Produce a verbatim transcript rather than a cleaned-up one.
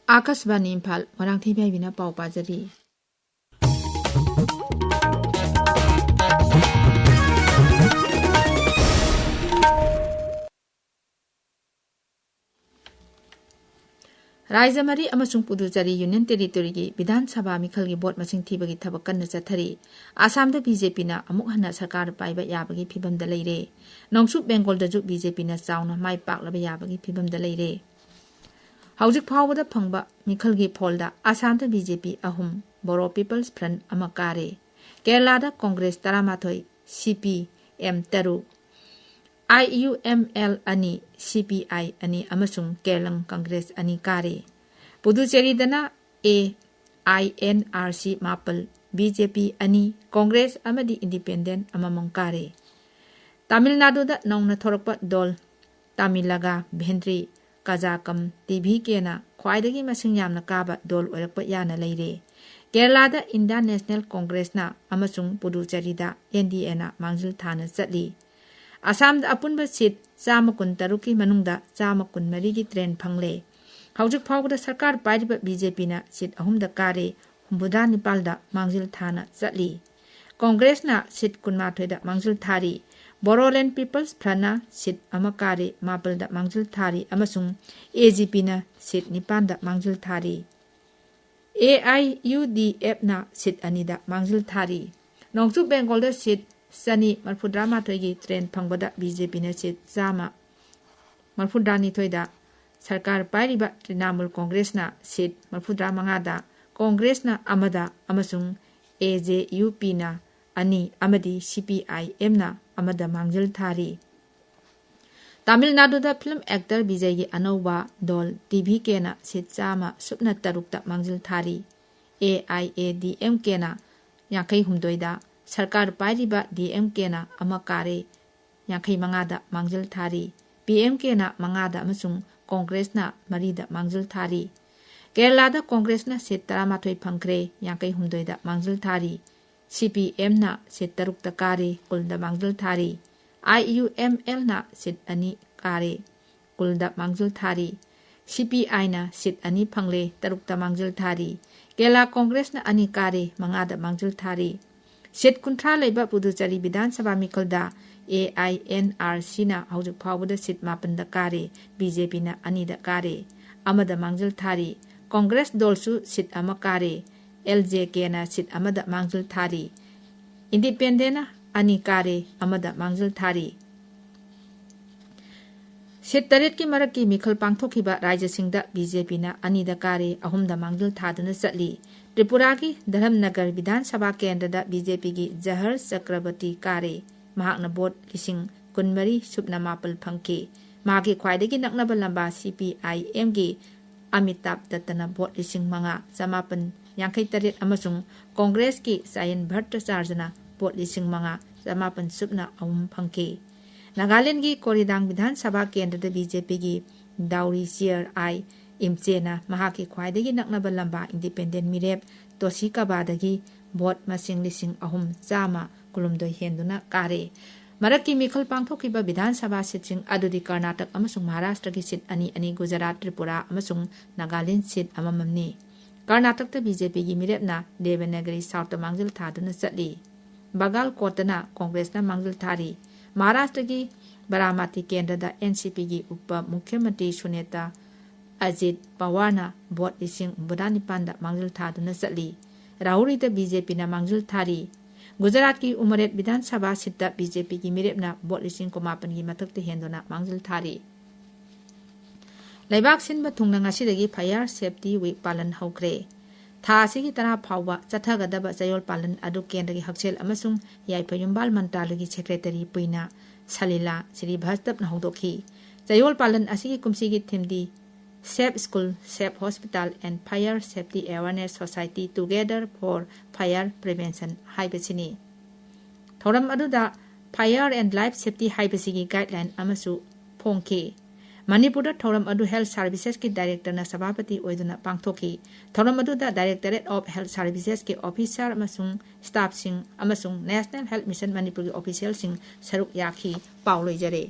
ꯑꯥꯀꯥꯁꯕꯥꯅꯤ ꯏꯝꯐꯥꯜ, ꯃꯣꯏꯔꯥꯡꯊꯦꯝ ꯏꯕꯦꯝꯍꯥꯏꯕꯤꯅ ꯄꯥꯎ ꯄꯥꯖꯔꯤ꯫ ꯔꯥꯏꯖ꯭ꯌ ꯃꯔꯤ ꯑꯃꯁꯨꯡ ꯄꯨꯗꯨꯆꯦꯔꯤ ꯌꯨꯅꯤꯌꯟ ꯇꯦꯔꯤꯇꯣꯔꯤꯒꯤ ꯕꯤꯙꯥꯟ ꯁꯚꯥ ꯃꯤꯈꯜꯒꯤ ꯚꯣꯠ ꯃꯁꯤꯡ ꯊꯤꯕꯒꯤ ꯊꯕꯛ ꯀꯟꯅ ꯆꯠꯊꯔꯤ꯫ ꯑꯁꯥꯝꯗ ꯕꯤ ꯖꯦ ꯄꯤꯅ ꯑꯃꯨꯛ ꯍꯟꯅ ꯁꯔꯀꯥꯔ ꯄꯥꯏꯕ ꯌꯥꯕꯒꯤ ꯐꯤꯚꯝꯗ ꯂꯩꯔꯦ꯫ ꯅꯣꯡꯆꯨꯞ ꯕꯦꯡꯒꯣꯜꯗꯁꯨ ꯕꯤ ꯖꯦ ꯄꯤꯅ ꯆꯥꯎꯅ ꯃꯥꯏ ꯄꯥꯛꯂꯕ ꯌꯥꯕꯒꯤ ꯐꯤꯚꯝꯗ ꯂꯩꯔꯦ꯫ ꯍꯧꯖꯤꯛ ꯐꯥꯎꯕꯗ ꯐꯪꯕ ꯃꯤꯈꯜꯒꯤ ꯐꯣꯜꯗ ꯑꯁꯥꯝꯗ ꯕꯤ ꯖꯦ ꯄꯤ ꯑꯍꯨꯝ, ꯕꯣꯔꯣ ꯄꯤꯄꯜꯁ ꯐ꯭ꯔꯟꯠ ꯑꯃ ꯀꯥꯔꯦ꯫ ꯀꯦꯔꯂꯥꯗ ꯀꯣꯡꯒ꯭ꯔꯦꯁ ꯇꯔꯥꯃꯥꯊꯣꯏ, ꯁꯤ ꯄꯤ ꯑꯦꯝ ꯇꯔꯨꯛ, ꯑꯥꯏ ꯌꯨ ꯑꯦꯝ ꯑꯦꯜ ꯑꯅꯤ, ꯁꯤ ꯄꯤ ꯑꯥꯏ ꯑꯅꯤ ꯑꯃꯁꯨꯡ ꯀꯦꯔꯂꯪ ꯀꯪꯒ꯭ꯔꯦꯁ ꯑꯅꯤ ꯀꯥꯔꯦ꯫ ꯄꯨꯗꯨꯆꯦꯔꯤꯗꯅ A I and R C ꯃꯥꯄꯜ, ꯕꯤ ꯖꯦ ꯄꯤ ꯑꯅꯤ, ꯀꯣꯡꯒ꯭ꯔꯦꯁ ꯑꯃꯗꯤ ꯏꯟꯗꯤꯄꯦꯟꯗꯦꯟꯠ ꯑꯃꯃꯝ ꯀꯥꯔꯦ꯫ ꯇꯥꯃꯤꯜ ꯅꯥꯗꯨꯗ ꯅꯧꯅ ꯊꯣꯔꯛꯄ ꯗꯣꯜ ꯇꯥꯃꯤꯂꯒ ꯚꯦꯟꯗ꯭ꯔꯤ ꯀꯖꯥꯀꯝ ꯇꯤ ꯚꯤ ꯀꯦꯅ ꯈ꯭ꯋꯥꯏꯗꯒꯤ ꯃꯁꯤꯡ ꯌꯥꯝꯅ ꯀꯥꯕ ꯗꯣꯜ ꯑꯣꯏꯔꯛꯄ ꯌꯥꯅ ꯂꯩꯔꯦ꯫ ꯀꯦꯔꯂꯥꯗ ꯏꯟꯗꯤꯌꯥꯟ ꯅꯦꯁꯅꯦꯜ ꯀꯣꯡꯒ꯭ꯔꯦꯁꯅ ꯑꯃꯁꯨꯡ ꯄꯨꯗꯨꯆꯦꯔꯤꯗ ꯑꯦꯟ ꯗꯤ ꯑꯦꯅ ꯃꯥꯡꯖꯤꯜ ꯊꯥꯅ ꯆꯠꯂꯤ꯫ ꯑꯁꯥꯝꯗ ꯑꯄꯨꯟꯕ ꯁꯤꯠ ꯆꯥꯝꯃ ꯀꯨꯟꯇꯔꯨꯛꯀꯤ ꯃꯅꯨꯡꯗ ꯆꯥꯝꯃ ꯀꯨꯟꯃꯔꯤꯒꯤ ꯇ꯭ꯔꯦꯟ ꯐꯪꯂꯦ꯫ ꯍꯧꯖꯤꯛ ꯐꯥꯎꯕꯗ ꯁꯔꯀꯥꯔ ꯄꯥꯏꯔꯤꯕ ꯕꯤ ꯖꯦ ꯄꯤꯅ ꯁꯤꯠ ꯑꯍꯨꯝꯗ ꯀꯥꯔꯦ, ꯍꯨꯝꯐꯨꯇꯔꯥ ꯅꯤꯄꯥꯜꯗ ꯃꯥꯡꯖꯤꯜ ꯊꯥꯅ ꯆꯠꯂꯤ꯫ ꯀꯣꯡꯒ꯭ꯔꯦꯁꯅ ꯁꯤꯠ ꯀꯨꯟꯃꯥꯊꯣꯏꯗ ꯃꯥꯡꯖꯤꯜ ꯊꯥꯔꯤ꯫ ꯕꯣꯔꯣꯂꯦꯟ ꯄꯤꯄꯜꯁ ꯐ꯭ꯔꯟꯠꯅ ꯁꯤꯠ ꯑꯃ ꯀꯥꯔꯦ, ꯃꯥꯄꯜꯗ ꯃꯥꯡꯖꯤꯜ ꯊꯥꯔꯤ ꯑꯃꯁꯨꯡ ꯑꯦ ꯖꯤ ꯄꯤꯅ ꯁꯤꯠ ꯅꯤꯄꯥꯟꯗ ꯃꯥꯡꯖꯤꯜ ꯊꯥꯔꯤ꯫ ꯑꯦ ꯑꯥꯏ ꯌꯨ ꯗꯤ ꯑꯦꯐꯅ ꯁꯤꯠ ꯑꯅꯤꯗ ꯃꯥꯡꯖꯤꯜ ꯊꯥꯔꯤ꯫ ꯅꯣꯡꯆꯨꯞ ꯕꯦꯡꯒꯣꯜꯗ ꯁꯤꯠ ꯆꯅꯤ ꯃꯔꯤꯐꯨꯇꯔꯥꯃꯥꯊꯣꯏꯒꯤ ꯇ꯭ꯔꯦꯟ ꯐꯪꯕꯗ ꯕꯤ ꯖꯦ ꯄꯤꯅ ꯁꯤꯠ ꯆꯥꯝꯃ ꯃꯔꯤꯐꯨꯇꯔꯥꯅꯤꯊꯣꯏꯗ, ꯁꯔꯀꯥꯔ ꯄꯥꯏꯔꯤꯕ ꯇ꯭ꯔꯤꯅꯥꯃꯨꯜ ꯀꯣꯡꯒ꯭ꯔꯦꯁꯅ ꯁꯤꯠ ꯃꯔꯤꯐꯨꯇꯔꯥꯃꯉꯥꯗ, ꯀꯣꯡꯒ꯭ꯔꯦꯁꯅ ꯑꯃꯗ ꯑꯃꯁꯨꯡ ꯑꯦ ꯖꯦ ꯌꯨ ꯄꯤꯅ ꯑꯅꯤ ꯑꯃꯗꯤ ꯁꯤ ꯄꯤ ꯑꯥꯏ ꯑꯦꯝꯅ ꯑꯃꯗ ꯃꯥꯡꯖꯤꯜ ꯊꯥꯔꯤ꯫ ꯇꯥꯃꯤꯜ ꯅꯥꯗꯨꯗ ꯐꯤꯜꯝ ꯑꯦꯛꯇꯔ ꯕꯤꯖꯩꯒꯤ ꯑꯅꯧꯕ ꯗꯣꯜ ꯇꯤ ꯚꯤ ꯀꯦꯅ ꯁꯤꯠ ꯆꯥꯝꯃ ꯁꯨꯞꯅ ꯇꯔꯨꯛꯇ ꯃꯥꯡꯖꯤꯜ ꯊꯥꯔꯤ꯫ A I A D M ꯀꯦꯅ ꯌꯥꯡꯈꯩ ꯍꯨꯝꯗꯣꯏꯗ, ꯁꯔꯀꯥꯔ ꯄꯥꯏꯔꯤꯕ ꯗꯤ ꯑꯦꯝ ꯀꯦꯅ ꯑꯃ ꯀꯥꯔꯦ, ꯌꯥꯡꯈꯩ ꯃꯉꯥꯗ ꯃꯥꯡꯖꯤꯜ ꯊꯥꯔꯤ꯫ ꯄꯤ ꯑꯦꯝ ꯀꯦꯅ ꯃꯉꯥꯗ ꯑꯃꯁꯨꯡ ꯀꯣꯡꯒ꯭ꯔꯦꯁꯅ ꯃꯔꯤꯗ ꯃꯥꯡꯖꯤꯜ ꯊꯥꯔꯤ꯫ ꯀꯦꯔꯂꯥꯗ ꯀꯣꯡꯒ꯭ꯔꯦꯁꯅ ꯁꯤꯠ ꯇꯔꯥꯃꯥꯊꯣꯏ ꯐꯪꯈ꯭ꯔꯦ, ꯌꯥꯡꯈꯩ ꯍꯨꯝꯗꯣꯏꯗ ꯃꯥꯡꯖꯤꯜ ꯊꯥꯔꯤ꯫ ꯁꯤ ꯄꯤ ꯑꯦꯝꯅ ꯁꯤꯠ ꯇꯔꯨꯛꯇ ꯀꯥꯔꯦ, ꯀꯨꯜꯗ ꯃꯥꯡꯖꯤꯜ ꯊꯥꯔꯤ꯫ ꯑꯥꯏ ꯌꯨ ꯑꯦꯝ ꯑꯦꯜꯅ ꯁꯤꯠ ꯑꯅꯤ ꯀꯥꯔꯦ, ꯀꯨꯜꯗ ꯃꯥꯡꯖꯤꯜ ꯊꯥꯔꯤ꯫ CPIꯅ seat ꯑꯅꯤ ꯐꯪꯂꯦ, ꯇꯔꯨꯛꯇ ꯃꯥꯡꯖꯤꯜ ꯊꯥꯔꯤ꯫ ꯀꯦꯔꯂꯥ ꯀꯣꯡꯒ꯭ꯔꯦꯁꯅ ꯑꯅꯤ ꯀꯥꯔꯦ, ꯃꯉꯥꯗ ꯃꯥꯡꯖꯤꯜ ꯊꯥꯔꯤ꯫ Seat ꯀꯨꯟꯊ꯭ꯔꯥ ꯂꯩꯕ ꯄꯨꯗꯨꯆꯦꯔꯤ ꯕꯤꯙꯥꯟ ꯁꯚꯥ ꯃꯤꯈꯜꯗ AINRCꯅ ꯍꯧꯖꯤꯛ ꯐꯥꯎꯕꯗ seat ꯃꯥꯄꯟꯗ ꯀꯥꯔꯦ, BJPꯅ ꯑꯅꯤꯗ ꯀꯥꯔꯦ, ꯑꯃꯗ ꯃꯥꯡꯖꯤꯜ ꯊꯥꯔꯤ꯫ ꯀꯣꯡꯒ꯭ꯔꯦꯁ ꯗꯣꯜꯁꯨ seat ꯑꯃ ꯀꯥꯔꯦ, LJKꯅ seat ꯑꯃꯗ ꯃꯥꯡꯖꯤꯜ ꯊꯥꯔꯤ꯫ Independentꯅ ꯑꯅꯤ ꯀꯥꯔꯦ, ꯑꯃꯗ ꯃꯥꯡꯖꯤꯜ ꯊꯥꯔꯤ꯫ Seat ꯇꯔꯦꯠꯀꯤ ꯃꯔꯛꯀꯤ ꯃꯤꯈꯜ ꯄꯥꯡꯊꯣꯛꯈꯤꯕ ꯔꯥꯖ꯭ꯌꯁꯤꯡꯗ BJPꯅ ꯑꯅꯤꯗ ꯀꯥꯔꯦ, ꯑꯍꯨꯝꯗ ꯃꯥꯡꯖꯤꯜ ꯊꯥꯗꯨꯅ ꯆꯠꯂꯤ꯫ ꯇ꯭ꯔꯤꯄꯨꯔꯥꯒꯤ ꯙꯔꯝꯅꯒꯔ ꯕꯤꯙꯥꯟ ꯁꯚꯥ ꯀꯦꯟꯗ꯭ꯔꯗ BJPꯒꯤ ꯖꯍꯔ ꯆꯀ꯭ꯔꯕꯔꯇꯤ ꯀꯥꯔꯦ꯫ ꯃꯍꯥꯛꯅ vote ꯂꯤꯁꯤꯡ ꯀꯨꯟꯃꯔꯤ ꯁꯨꯞꯅ ꯃꯥꯄꯜ ꯐꯪꯈꯤ꯫ ꯃꯍꯥꯛꯀꯤ ꯈ꯭ꯋꯥꯏꯗꯒꯤ ꯅꯛꯅꯕ ꯂꯝꯕꯥ CPIMꯒꯤ ꯑꯃꯤꯇꯥꯕ ꯗꯠꯇꯅ vote ꯂꯤꯁꯤꯡ ꯃꯉꯥ ꯆꯃꯥꯄꯟ ꯌꯥꯡꯈꯩ ꯇꯔꯦꯠ ꯑꯃꯁꯨꯡ ꯀꯣꯡꯒ꯭ꯔꯦꯁꯀꯤ ꯆꯥꯌꯟ ꯚꯠꯇꯆꯥꯔꯖꯅ vote ꯂꯤꯁꯤꯡ ꯃꯉꯥ ꯆꯃꯥꯄꯟ ꯁꯨꯞꯅ ꯑꯍꯨꯝ ꯐꯪꯈꯤ꯫ ꯅꯥꯒꯥꯂꯦꯟꯗꯒꯤ ꯀꯣꯔꯤꯗꯥꯡ ꯕꯤꯙꯥꯟ ꯁꯚꯥ ꯀꯦꯟꯗ꯭ꯔꯗ BJPꯒꯤ ꯗꯥꯎꯔꯤ ꯆꯤꯌꯔ ꯑꯥꯏ ꯏꯝꯆꯦꯅ ꯃꯍꯥꯛꯀꯤ ꯈ꯭ꯋꯥꯏꯗꯒꯤ ꯅꯛꯅꯕ ꯂꯝꯕꯥ independent ꯃꯤꯔꯦꯞ ꯇꯣꯁꯤ ꯀꯕꯥꯗꯒꯤ vote ꯃꯁꯤꯡ ꯂꯤꯁꯤꯡ ꯑꯍꯨꯝ ꯆꯥꯝꯃ ꯀꯨꯟꯍꯨꯝꯗꯣꯏ ꯍꯦꯟꯗꯨꯅ ꯀꯥꯔꯦ꯫ ꯃꯔꯛꯀꯤ ꯃꯤꯈꯜ ꯄꯥꯡꯊꯣꯛꯈꯤꯕ ꯕꯤꯙꯥꯟ ꯁꯚꯥ seatꯁꯤꯡ ꯑꯗꯨꯗꯤ ꯀꯔꯅꯥꯇꯛ ꯑꯃꯁꯨꯡ ꯃꯍꯥꯔꯥꯁꯇ꯭ꯔꯒꯤ seat ꯑꯅꯤ ꯑꯅꯤ, ꯒꯨꯖꯔꯥꯠ, ꯇ꯭ꯔꯤꯄꯨꯔꯥ ꯑꯃꯁꯨꯡ ꯅꯥꯒꯥꯂꯦꯟ seat ꯑꯃꯃꯝꯅꯤ꯫ ꯀꯔꯅꯥꯇꯛꯇ BJPꯒꯤ ꯃꯤꯔꯦꯞꯅ ꯗꯦꯕꯅꯒꯔꯤ Southꯇ ꯃꯥꯡꯖꯤꯜ ꯊꯥꯗꯨꯅ ꯆꯠꯂꯤ꯫ ꯕꯒꯥꯜꯀꯣꯠꯇꯅ ꯀꯣꯡꯒ꯭ꯔꯦꯁꯅ ꯃꯥꯡꯖꯤꯜ ꯊꯥꯔꯤ꯫ ꯃꯍꯥꯔꯥꯁꯇ꯭ꯔꯒꯤ ꯕꯔꯥꯃꯇꯤ ꯀꯦꯟꯗ꯭ꯔꯗ NCPꯒꯤ ꯎꯄ ꯃꯨꯈ꯭ꯌ ꯃꯟꯇ꯭ꯔꯤ ꯁꯨꯅꯦꯇꯥ ꯑꯖꯤꯠ ꯄꯋꯥꯔꯅ vote ꯂꯤꯁꯤꯡ ꯍꯨꯝꯐꯨꯇꯔꯥ ꯅꯤꯄꯥꯟꯗ ꯃꯥꯡꯖꯤꯜ ꯊꯥꯗꯨꯅ ꯆꯠꯂꯤ꯫ ꯔꯥꯍꯨꯔꯤꯗ BJPꯅ ꯃꯥꯡꯖꯤꯜ ꯊꯥꯔꯤ꯫ ꯒꯨꯖꯔꯥꯠꯀꯤ ꯎꯃꯔꯦꯠ ꯕꯤꯙꯥꯟ ꯁꯚꯥ seatꯇ BJPꯒꯤ ꯃꯤꯔꯦꯞꯅ vote ꯂꯤꯁꯤꯡ ꯀꯨꯟꯃꯥꯄꯟꯒꯤ ꯃꯊꯛꯇ ꯍꯦꯟꯗꯨꯅ ꯃꯥꯡꯖꯤꯜ ꯊꯥꯔꯤ꯫ ꯂꯩꯕꯥꯛ ꯁꯤꯟꯕ ꯊꯨꯡꯅ ꯉꯁꯤꯗꯒꯤ Fire Safety Week ꯄꯥꯂꯟ ꯍꯧꯈ꯭ꯔꯦ꯫ ꯊꯥ ꯑꯁꯤꯒꯤ ꯇꯔꯥ ꯐꯥꯎꯕ ꯆꯠꯊꯒꯗꯕ ꯆꯌꯣꯜ ꯄꯥꯂꯟ ꯑꯗꯨ ꯀꯦꯟꯗ꯭ꯔꯒꯤ ꯍꯛꯁꯦꯜ ꯑꯃꯁꯨꯡ ꯌꯥꯏꯐ ꯌꯨꯝꯕꯥꯜ ꯃꯟꯇ꯭ꯔꯥꯂꯌꯒꯤ secretary ꯄꯨꯏꯅ ꯁꯂꯤꯂꯥ ꯁ꯭ꯔꯤꯚꯥꯁꯇꯞꯅ ꯍꯧꯗꯣꯛꯈꯤ꯫ ꯆꯌꯣꯜ ꯄꯥꯂꯟ ꯑꯁꯤꯒꯤ ꯀꯨꯝꯁꯤꯒꯤ themeꯗꯤ Safe School, Safe Hospital and Fire Safety Awareness Society Together for Fire Prevention ꯍꯥꯏꯕꯁꯤꯅꯤ꯫ ꯊꯧꯔꯝ ꯑꯗꯨꯗ Fire and Life Safety ꯍꯥꯏꯕꯁꯤꯒꯤ guideline ꯑꯃꯁꯨ ꯐꯣꯡꯈꯤ꯫ ꯃꯅꯤꯄꯨꯔꯗ ꯊꯧꯔꯝ ꯑꯗꯨ Health Servicesꯀꯤ directorꯅ ꯁꯚꯥꯄꯇꯤ ꯑꯣꯏꯗꯨꯅ ꯄꯥꯡꯊꯣꯛꯈꯤ꯫ ꯊꯧꯔꯝ ꯑꯗꯨꯗ Directorate of Health Servicesꯀꯤ officer ꯑꯃꯁꯨꯡ staffꯁꯤꯡ ꯑꯃꯁꯨꯡ National Health Mission ꯃꯅꯤꯄꯨꯔꯒꯤ officialꯁꯤꯡ ꯁꯔꯨꯛ ꯌꯥꯈꯤ꯫ ꯄꯥꯎ ꯂꯣꯏꯖꯔꯦ꯫